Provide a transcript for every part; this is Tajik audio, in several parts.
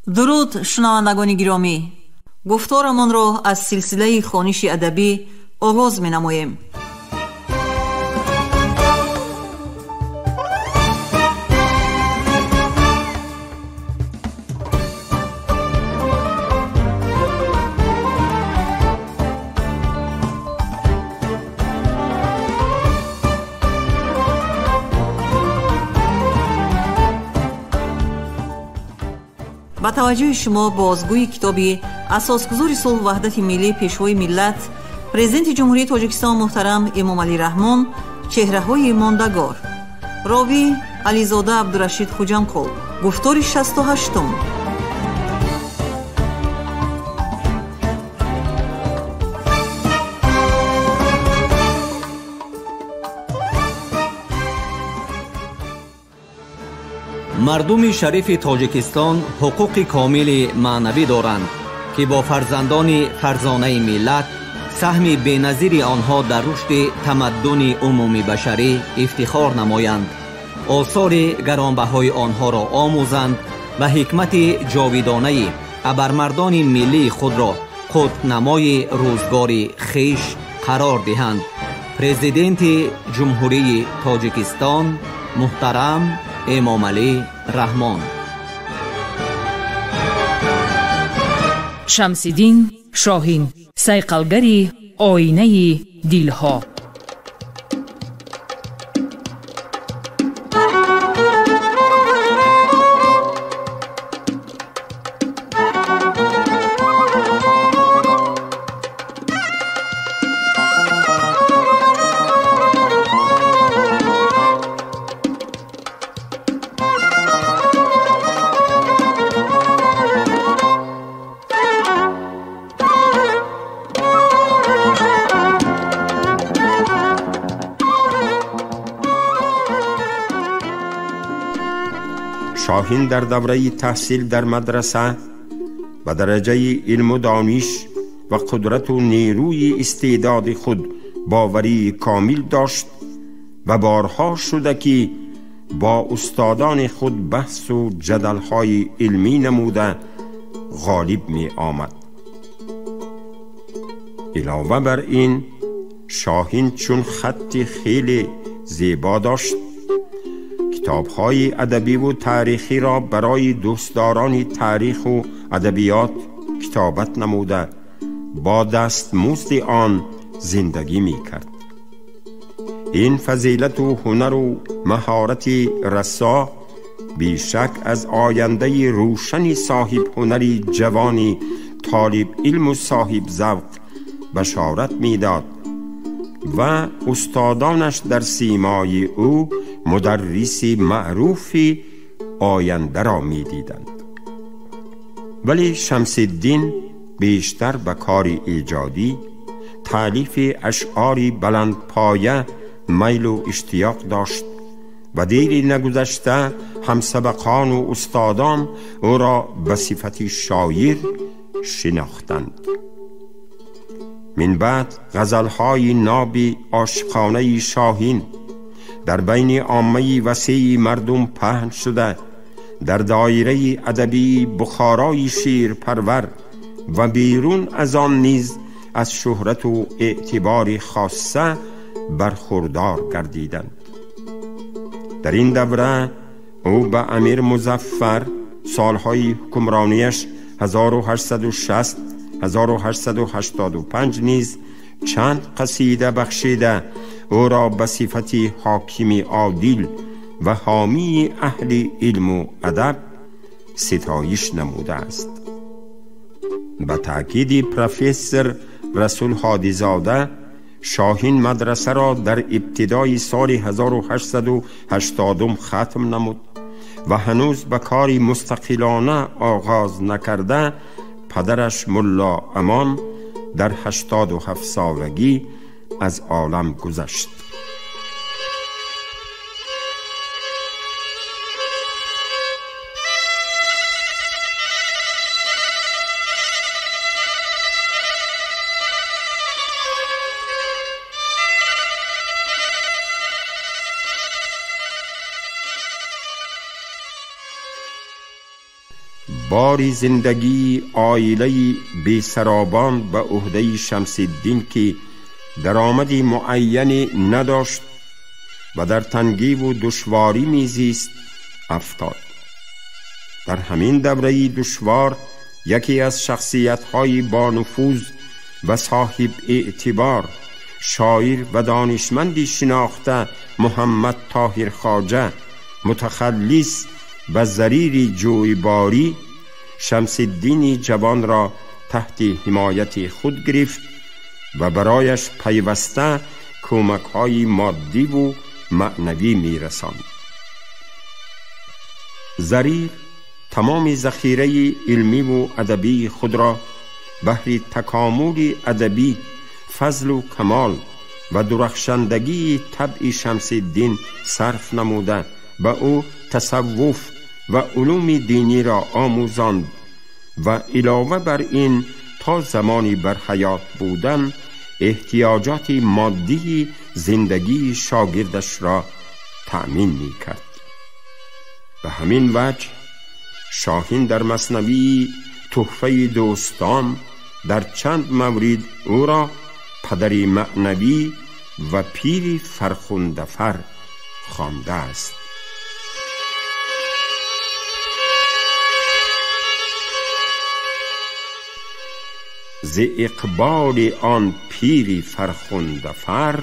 Дуруд, шунавандагони гиромӣ! Гуфторамонро аз силсилаи хониши адабӣ оғоз менамоем. Ба таваҷҷӯҳи шумо бозгӯи китоби асосгузори сулҳу ваҳдати миллӣ, пешвои миллат, президенти Ҷумҳурии Тоҷикистон муҳтарам Эмомалӣ Раҳмон «Чеҳраҳои мондагор». Ровӣ Ализода Абдурашид Хуҷамқул. Гуфтори 68-ум. Мардуми шарифи Тоҷикистон ҳуқуқи комили маънавӣ доранд, ки бо фарзандони фарзонаи миллат саҳми беназири онҳо дар рушди тамаддуни умумибашарӣ ифтихор намоянд, осори гаронбаҳои онҳоро омӯзанд ва ҳикмати ҷовидонаи абармардони миллии худро қутбнамои рӯзгори хеш қарор диҳанд. Президенти Ҷумҳурии Тоҷикистон муҳтарам Эмомалӣ Раҳмон. Шамсиддин Шоҳин, сайқалгари оинаи дилҳо. شاهین در دوره تحصیل در مدرسه به درجه علم و دانش و قدرت و نیروی استعداد خود باوری کامل داشت و بارها شده که با استادان خود بحث و جدلهای علمی نموده غالب می آمد. علاوه بر این، شاهین چون خط خیلی زیبا داشت، کتاب‌های ادبی و تاریخی را برای دوستداران تاریخ و ادبیات کتابت نموده با دستمزد آن زندگی می‌کرد. این فضیلت و هنر و مهارت رسا بیشک از آینده روشن صاحب هنری جوانی طالب علم و صاحب ذوق بشارت می‌داد و استادانش در سیمای او مدرس معروف آینده را می دیدند. ولی شمس‌الدین بیشتر به کار ایجادی، تالیف اشعاری بلند پایه میل و اشتیاق داشت و دیری نگذشته همسبقان و استادان او را به صفت شاعر شناختند. من بعد غزلهای ناب عاشقانه شاهین در بین عامه وسیع مردم پهن شده، در دایره ادبی بخارای شیر پرور و بیرون از آن نیز از شهرت و اعتبار خاصه برخوردار گردیدند. در این دوره او به امیر مظفر سالهای حکمرانیش 1860 1885 نیز چند قصیده بخشیده او را به صفت حاکم عادل و حامی اهل علم و ادب ستایش نموده است. به تأکید پروفسور رسول هادیزاده، شاهین مدرسه را در ابتدای سال 1880 ختم نمود و هنوز به کاری مستقلانه آغاز نکرده، پدرش ملا امان در 87 سالگی از عالم گذشت. Бори зиндагии оилаи бесаробон ба уҳдаи Шамсиддин, ки даромади муайяне надошт ва дар тангиву душворӣ мезист, афтод. Дар ҳамин давраи душвор яке аз шахсиятҳои бонуфуз ва соҳиб эътибор, шоир ва донишманди шинохта Муҳаммад Тоҳир Хоҷа, мутахаллис ба Зарири Ҷӯйборӣ, Шамсиддини ҷавонро таҳти ҳимояти худ гирифт ва барояш пайваста кӯмакҳои моддиву маънавӣ мерасонд. Зарир тамоми захираи илмиву адабии худро баҳри такомули адабӣ, фазлу камол ва дурахшандагии табъи Шамсиддин сарф намуда, ба ӯ тасаввуф ва улуми диниро омӯзонд ва илова бар ин то замони бар ҳаёт будан эҳтиёҷоти моддии зиндагии шогирдашро таъмин мекард. Ба ҳамин ваҷҳ Шоҳин дар маснавии Туҳфаи дӯстон дар чанд маврид ӯро падари маънавӣ ва пири фархундафар хондааст. Зи иқболи он пири фархундафар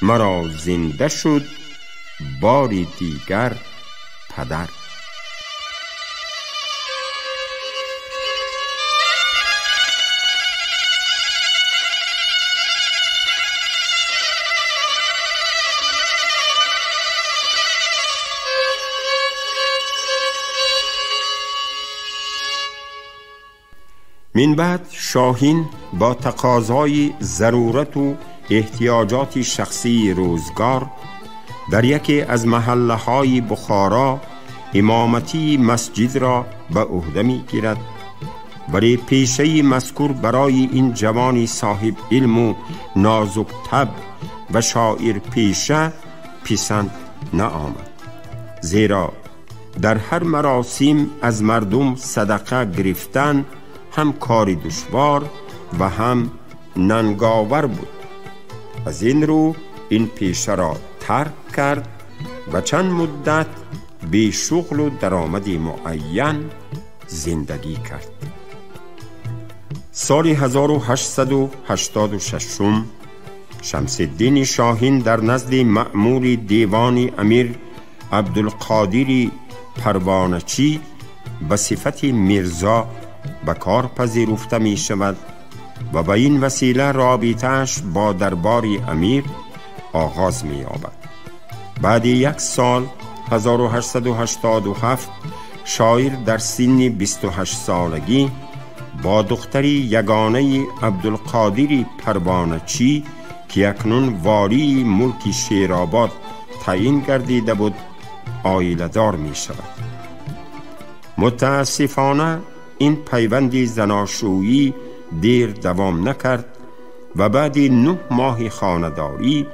маро зинда шуд бори дигар падар. من بعد شاهین با تقاضای ضرورت و احتیاجات شخصی روزگار در یکی از محله‌های بخارا امامتی مسجد را به عهده می‌گیرد، ولی پیشه مذکور برای این جوان صاحب علم و نازک طبع و شاعر پیشه پسند نآمد، زیرا در هر مراسم از مردم صدقه گرفتن هم کاری دشوار و هم ننگاور بود. از این رو این پیشه را ترک کرد و چند مدت بی شغل و درآمد معین زندگی کرد. سال 1886 شمس‌الدین شاهین در نزد مأمور دیوان امیر عبدالقادر پروانچی به صفت میرزا به کار پذیرفته می شود و به این وسیله رابطه‌اش با دربار امیر آغاز می یابد. بعد یک سال 1887 شاعر در سن 28 سالگی با دختری یگانه عبدالقادر پروانچی که اکنون والی ملک شیرآباد تعیین گردیده بود عایله‌دار می شود. متاسفانه این پیوند زناشویی دیر دوام نکرد و بعد 9 ماه خانه‌داری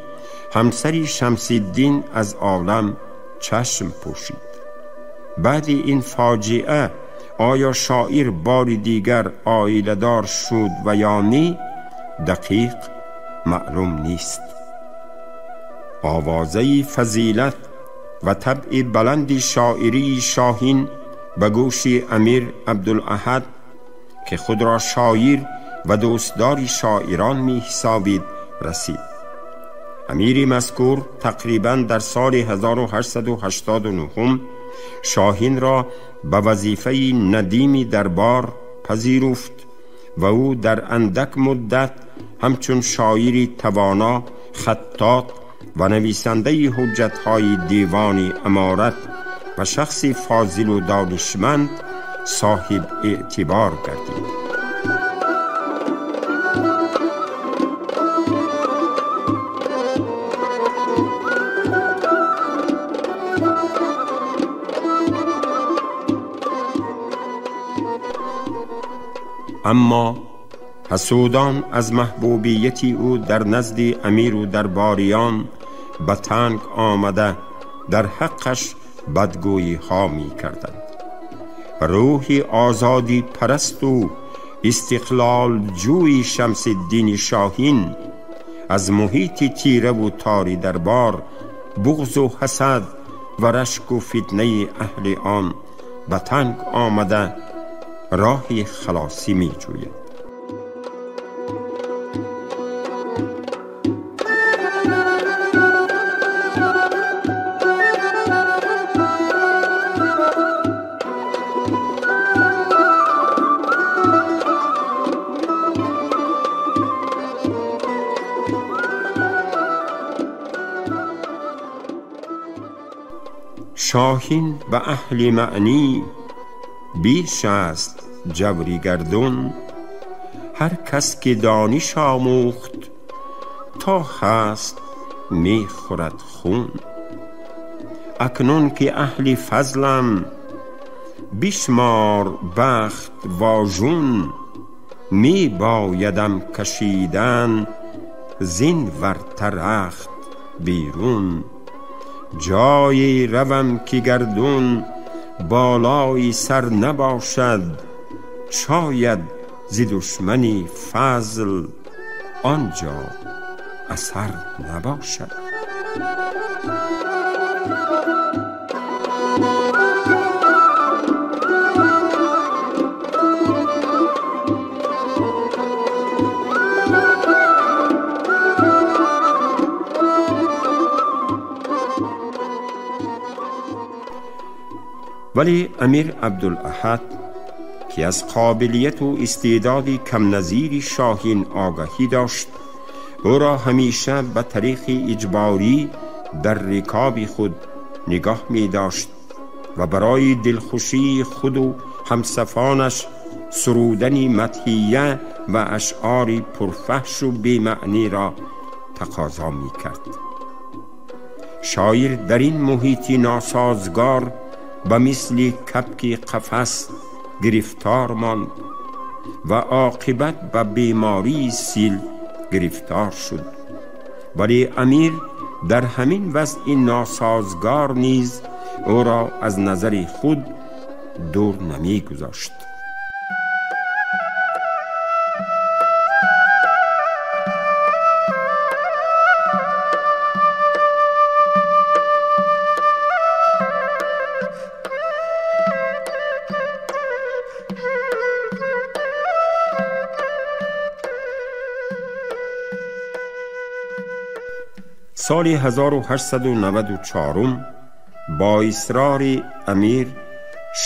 همسری شمس‌الدین از عالم چشم پوشید. بعد این فاجعه آیا شاعر بار دیگر عایله‌دار شد و یا نه دقیق معلوم نیست. آوازه فضیلت و طبع بلند شاعری شاهین به گوش امیر عبدالاحد که خود را شاعر و دوستدار شاعران می حسابید رسید. امیر مذکور تقریبا در سال 1889 شاهین را به وظیفه ندیم دربار پذیرفت و او در اندک مدت همچون شاعری توانا، خطاط و نویسنده حجت‌های دیوان امارت و شخصی فاضل و دانشمند صاحب اعتبار گردید. اما حسودان از محبوبیت او در نزد امیر و درباریان به تنگ آمده در حقش بدگویی ها می کردند. Рӯҳи озодипарасту истиқлолҷӯи Шамсиддини Шоҳин аз муҳити тираву тори дарбор, буғзу ҳасад ва рашку фитнаи аҳли он ба танг омада роҳи халосӣ меҷӯяд. شاهین به اهل معنی بیش است جوری گردون، هر کس که دانش آموخت تا هست می خورد خون. اکنون که اهل فضلم بشمار بخت واژون، می بایدم کشیدن زین ورطه رخت بیرون. جایی روم که گردون بالای سر نباشد، شاید ز دشمنی فضل آنجا اثر نباشد. ولی امیر عبدالاحد که از قابلیت و استعداد کم نظیر شاهین آگاهی داشت، او را همیشه به طریق اجباری در رکاب خود نگاه می داشت و برای دلخوشی خود و همصفانش سرودن مدحیه و اشعار پرفحش و بی‌معنی را تقاضا می کرد. شاعر در این محیط ناسازگار به مثل کبک قفس گرفتار ماند و عاقبت به بیماری سیل گرفتار شد. ولی امیر در همین وضع ناسازگار نیز او را از نظر خود دور نمی گذاشت. سال 1894 با اصرار امیر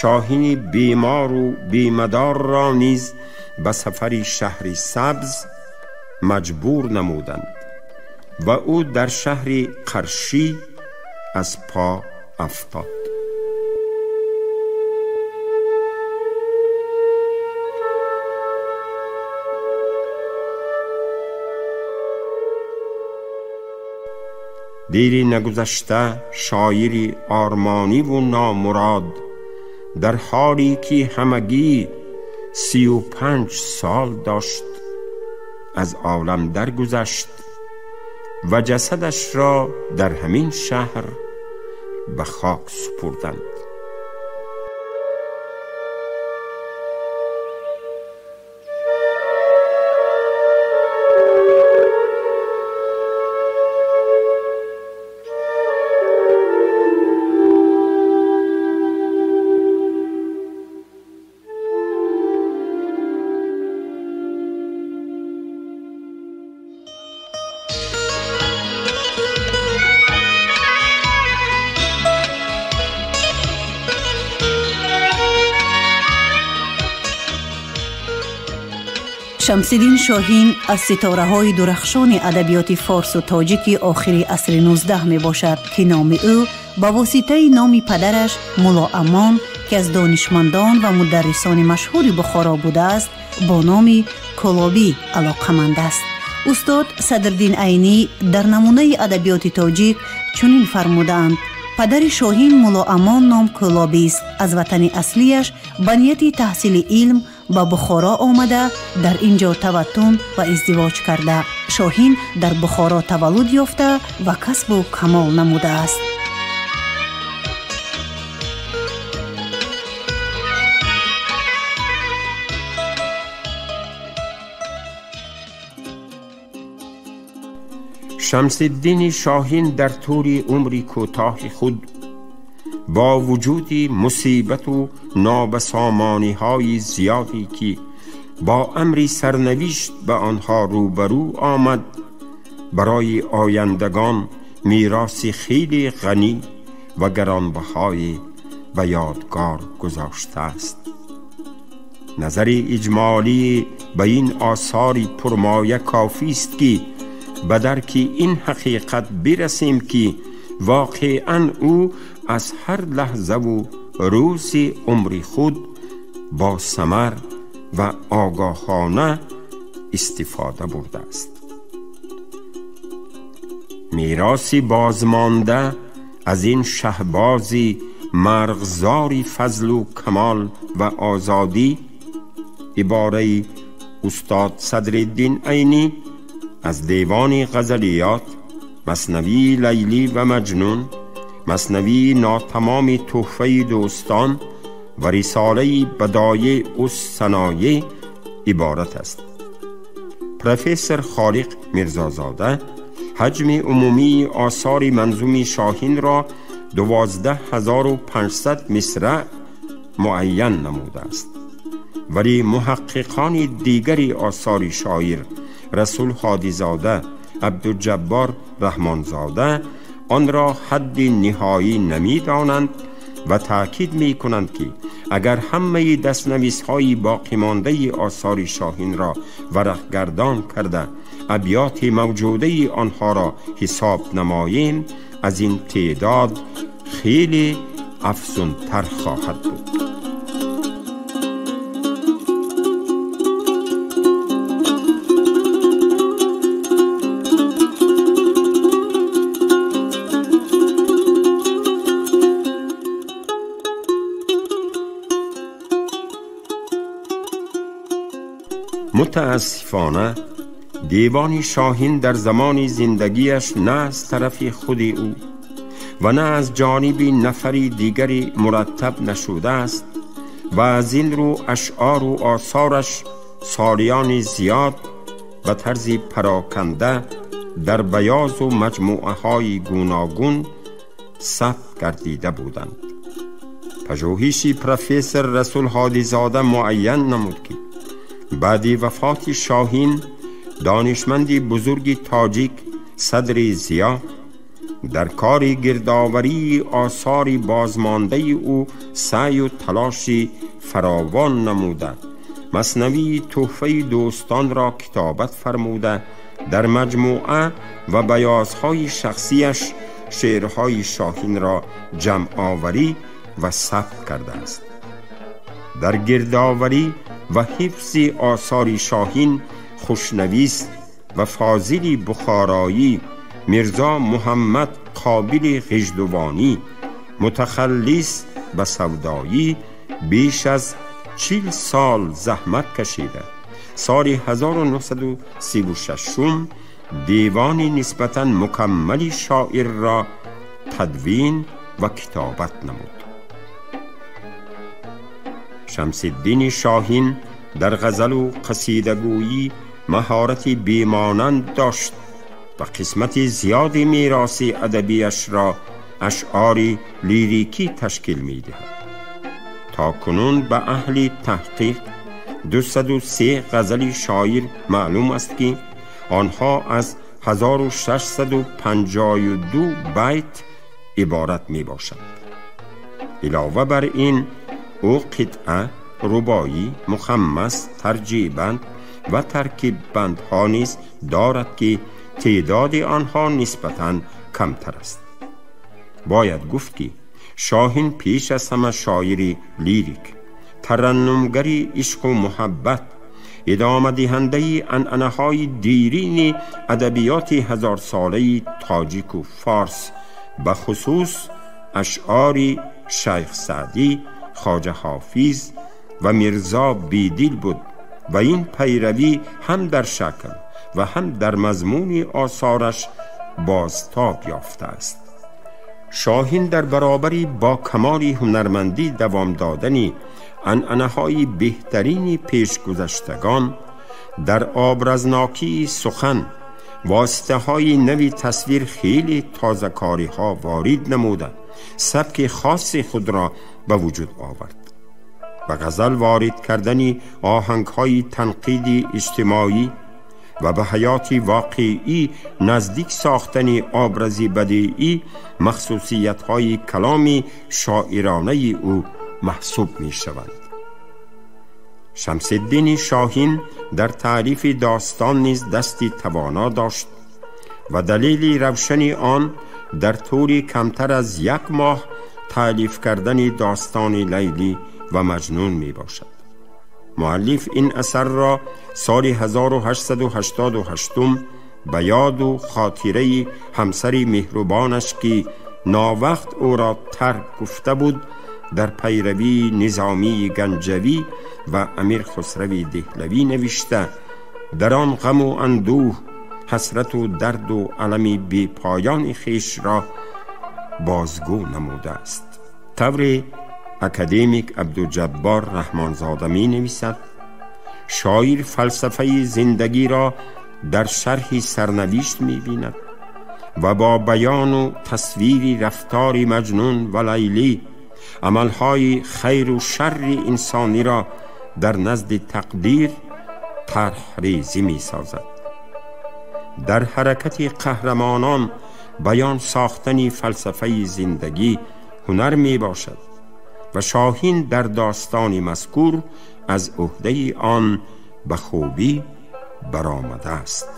شاهین بیمار و بیمدار را نیز به سفر شهر سبز مجبور نمودند و او در شهر قرشی از پا افتاد. دیری نگذشته شاعری آرمانی و نامراد در حالی که همگی 35 سال داشت از عالم درگذشت و جسدش را در همین شهر به خاک سپردند. Шамсиддин Шоҳин аз ситораҳои дурахшони адабиёти форсу тоҷики охири асри 19 мебошад, ки номи ӯ ба воситаи номи падараш Мулло Амон, ки аз донишмандон ва мударрисони машҳури Бухоро будааст, бо номи Кӯлобӣ алоқаманд аст. Устод Садриддин Айнӣ дар намунаи адабиёти тоҷик чунин фармудаанд: падари Шоҳин Мулло Амон ном Кӯлобист. Аз ватани аслияш ба нияти таҳсили илм ба Бухоро омада, дар ин ҷо таваттун ва издивоҷ карда. Шоҳин дар Бухоро таваллуд ёфта ва касбу камол намудааст. Шамсиддини Шоҳин дар тӯли умри кӯтоҳи худ бо вуҷуди мусибату нобасомониҳои зиёде ки бо амри сарнавишт ба онҳо рӯбарӯ омад, барои ояндагон мероси хеле ғанӣ ва гаронбаҳое ба ёдгор гузоштааст. Назари иҷмолӣ ба ин осори пурмоя кофист ки ба дарки ин ҳақиқат бирасем ки воқеан ӯ аз ҳар лаҳзаву рӯзи умри худ бо самар ва огоҳона истифода бурдааст. Мероси бозмонда аз ин шаҳбози марғзори фазлу камол ва озодӣ, ибораи устод Садриддин Айнӣ аз девони ғазалиёт, маснавии Лайлӣ ва Маҷнун, маснавии нотамоми Туҳфаи дӯстон ва рисолаи Бадоеъ ус-саноеъ иборат аст. Профессор Холиқ Мирзозода ҳаҷми умумии осори манзуми Шоҳинро 12500 мисраъ муайян намудааст, вале муҳаққиқони дигари осори шоир Расул Ҳодизода, Абдуҷаббор Раҳмонзода онро ҳадди ниҳоӣ намедонанд ва таъкид мекунанд ки агар ҳамаи дастнависҳои боқимондаи осори Шоҳинро варақгардон карда абёти мавҷудаи онҳоро ҳисоб намоем, аз ин теъдод хеле афзунтар хоҳад буд. Мутаассифона девони Шоҳин дар замони зиндагиаш на аз тарафи худи ӯ ва на аз ҷониби нафари дигари мураттаб нашудааст ва аз ин рӯ ашъору осораш солиёни зиёд ба тарзи пароканда дар баёзу маҷмӯаҳои гуногун сабт гардида буданд. Пажӯҳиши профессор Расул Ҳодизода муайян намуд ки баъди вафоти Шоҳин донишманди бузурги тоҷик Садри Зиё дар кори гирдоварии осори бозмондаи ӯ саъю талоши фаровон намуда, маснавии Туҳфаи дӯстонро китобат фармуда, дар маҷмӯа ва баёзҳои шахсияш шеърҳои Шоҳинро ҷамъоварӣ ва сабт кардааст. Дар гирдоварӣ ва ҳифзи осори Шоҳин хушнавис ва фозили бухороӣ Мирзо Муҳаммад Қобили Ғиждувонӣ мутахаллис ба савдоӣ беш аз 40 сол заҳмат кашида, соли 1936 девони нисбатан мукаммали шоирро тадвин ва китобат намуд. Шамсиддини Шоҳин дар ғазалу қасидагӯӣ маҳорати бемонанд дошт ва қисмати зиёди мероси адабиашро ашъори лирикӣ ташкил медиҳад. То кунун ба аҳли таҳқиқ 203 ғазали шоир маълум аст ки онҳо аз 1652 байт иборат мебошанд. Илова бар ин ӯ қитъа, рубоӣ, мухаммас, тарҷеъбанд ва таркиббандҳо низ дорад ки теъдоди онҳо нисбатан камтар аст. Бояд гуфт ки Шоҳин пеш аз ҳама шоири лирик, тараннумгари ишқу муҳаббат, идомадиҳандаи анъанаҳои дирини адабиёти ҳазорсолаи тоҷику форс, ба хусус ашъори Шайх Саъдӣ, Хоҷа Ҳофиз ва Мирзо Бедил буд ва ин пайравӣ ҳам дар шакл ва ҳам дар мазмуни осораш бозтоб ёфтааст. Шоҳин дар баробари бо камоли ҳунармандӣ давом додани анъанаҳои беҳтарини пешгузаштагон дар образнокии сухан واسطه های نوی تصویر خیلی تازه کاری ها وارد نموده سبک خاص خود را به وجود آورد. به غزل وارد کردن آهنگ های تنقیدی اجتماعی و به حیات واقعی نزدیک ساختن آبرز بدیعی مخصوصیت های کلامی شاعرانه او محسوب می شوند. شمس الدین شاهین در تعریف داستان نیز دستی توانا داشت و دلیل روشن آن در طول کمتر از یک ماه تألیف کردن داستان لیلی و مجنون می باشد. مؤلف این اثر را سال 1888 به یاد و خاطره همسر مهربانش که ناوقت او را ترک گفته بود در پیروی نظامی گنجوی و امیر خسروی دهلوی نوشته، در آن غم و اندوه، حسرت و درد و الم بی پایان خویش را بازگو نموده است. طور اکادمیک عبدالجبار رحمانزاده می نویسد: شاعر فلسفه زندگی را در شرح سرنوشت می بیند و با بیان و تصویر رفتار مجنون و لیلی عملهای خیر و شر انسانی را در نزد تقدیر طرح ریزی می سازد. در حرکت قهرمانان بیان ساختن فلسفه زندگی هنر می باشد و شاهین در داستان مذکور از عهده آن به خوبی برآمده است.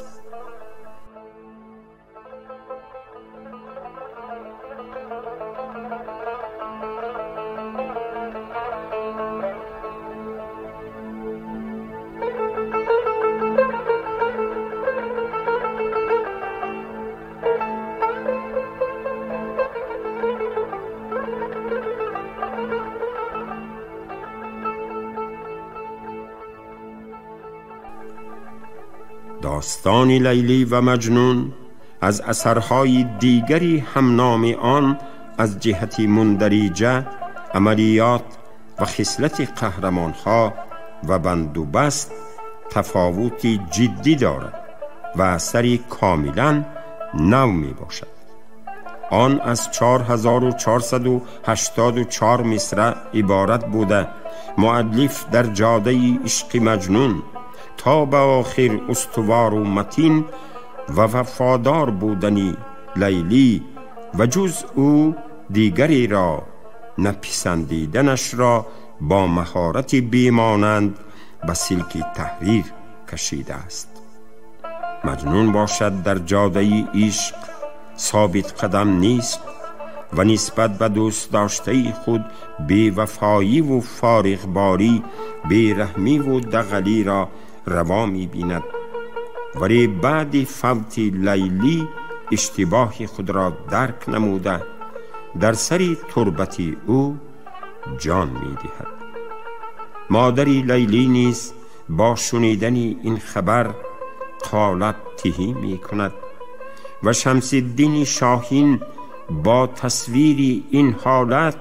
داستان لیلی و مجنون از اثرهای دیگری همنام آن از جهت مندرجه، عملیات و خصلت قهرمانها و بند و بست تفاوت جدی دارد و اثری کاملا نو می باشد. آن از 4484 مصرع عبارت بوده. مؤلف در جاده عشق مجنون تا به آخر استوار و متین و وفادار بودنی لیلی و جز او دیگری را نپسندیدنش را با مهارت بیمانند به سلک تحریر کشیده است. مجنون باشد در جاده عشق ثابت قدم نیست و نسبت به دوست داشته خود بی‌وفایی و فارغباری، بی‌رحمی و دغلی را روا می بیند، ولی بعد فوت لیلی اشتباه خود را درک نموده در سر تربت او جان می دهد. مادر لیلی نیز با شنیدن این خبر قالب تهی می کند و شمس الدین شاهین با تصویر این حالت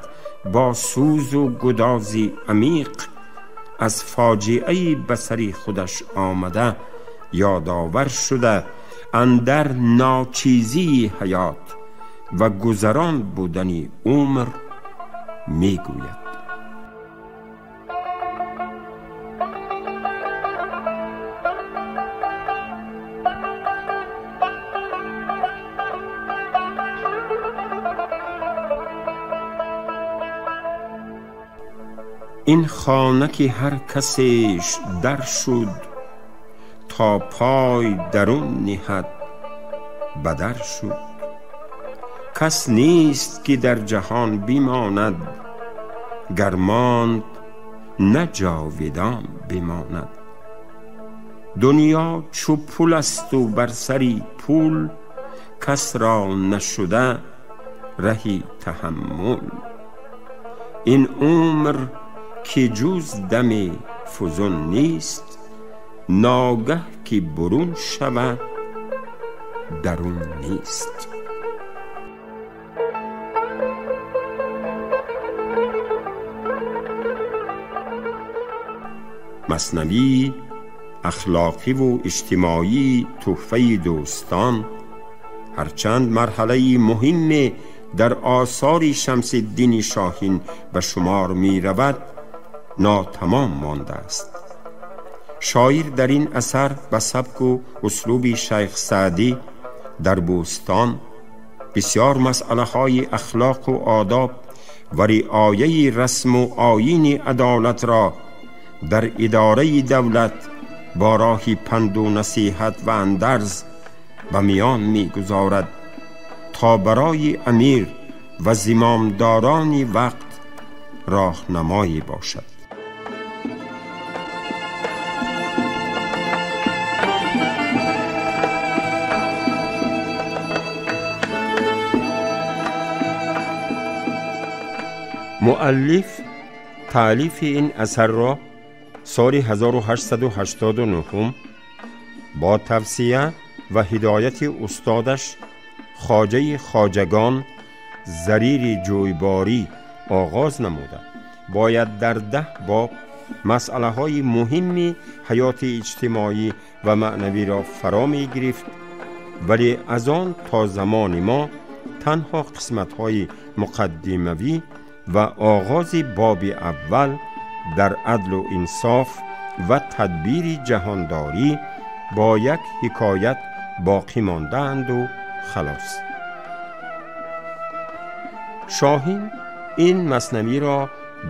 با سوز و گداز عمیق از فاجعه به سر خودش آمده یادآور شده اندر ناچیزی حیات و گذران بودن عمر میگوید. این خانه که هر کسیش در شد، تا پای درون نهد بدر شد. کس نیست که در جهان بماند، گر ماند نه جاودان بماند. دنیا چو پول است و بر سری پول، کس را نشده رهی تحمل. این عمر که جز دم فزون نیست، ناگه که برون شود درون نیست. مثنوی اخلاقی و اجتماعی تحفه دوستان هرچند مرحله مهم در آثار شمس الدین شاهین به شمار می رود، ناتمام مانده است. شاعر در این اثر به سبک و اسلوب شیخ سعدی در بوستان بسیار مسئله های اخلاق و آداب و رعایه رسم و آیین عدالت را در اداره دولت با راه پند و نصیحت و اندرز به میان میگذارد تا برای امیر و زمامداران وقت راهنمایی باشد. مؤلف تألیف این اثر را سال 1889 با توصیه و هدایت استادش خواجه خواجگان زریر جویباری آغاز نموده. باید در 10 باب مسئله های مهم حیات اجتماعی و معنوی را فرا می گرفت، ولی از آن تا زمان ما تنها قسمت های مقدموی و آغاز باب اول در عدل و انصاف و تدبیر جهانداری با یک حکایت باقی ماندند و خلاص. شاهین این مثنوی را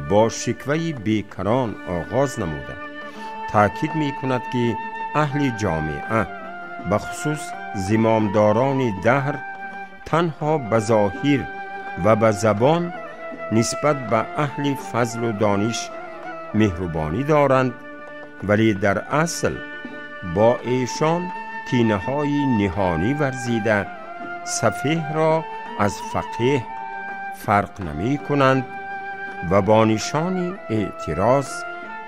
با شکوه بیکران آغاز نموده تأکید می کند که اهل جامعه بخصوص زمامداران دهر تنها به ظاهر و به زبان نسبت به اهل فضل و دانش مهربانی دارند، ولی در اصل با ایشان کینه های نهانی ورزیده سفیه را از فقیه فرق نمی کنند و با نشان اعتراض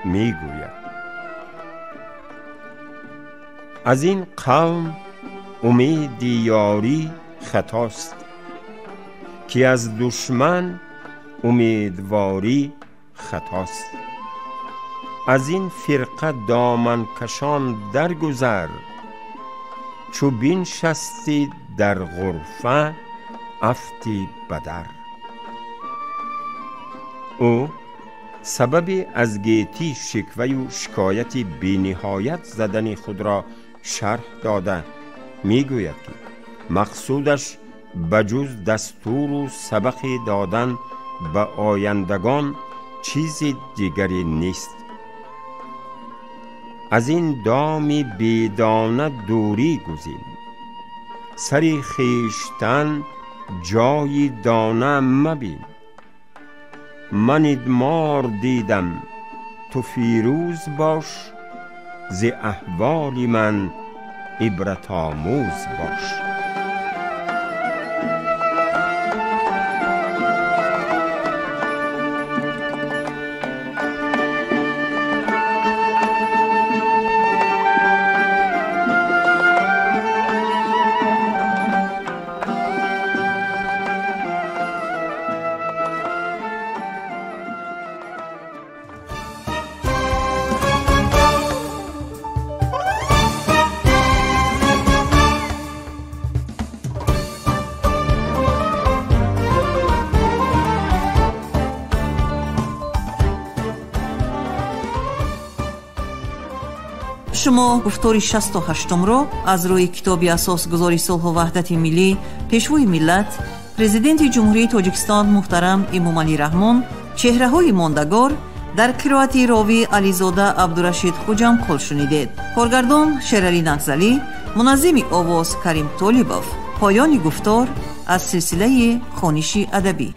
می گوید از این قوم امید یاری خطاست که از دشمن امیدواری خطاست. از این فرقه دامن کشان درگذر، چو بنشستی در غرفه افتی بدر. او سبب از گیتی شکوه و شکایت بی نهایت زدن خود را شرح داده میگوید که مقصودش بجز دستور و سبق دادن به آیندگان چیز دیگری نیست. از این دام بیدانه دوری گزین، سری خویشتن جای دانه مبین. من ادمار دیدم تو فیروز باش، ز احوال من عبرت آموز باش. Шумо гуфтори 68-умро аз рӯи китоби асосгузори сулҳу ваҳдати миллӣ, пешвои миллат, президенти Ҷумҳурии Тоҷикистон муҳтарам Эмомалӣ Раҳмон, чеҳраҳои мондагор дар қироати ровӣ Ализода Абдурашид Хуҷамқул шунидед. Коргардон Шералӣ Нақзалӣ, муназзими овоз Карим Толибов. Поёни гуфтор аз силсилаи хониши адабӣ.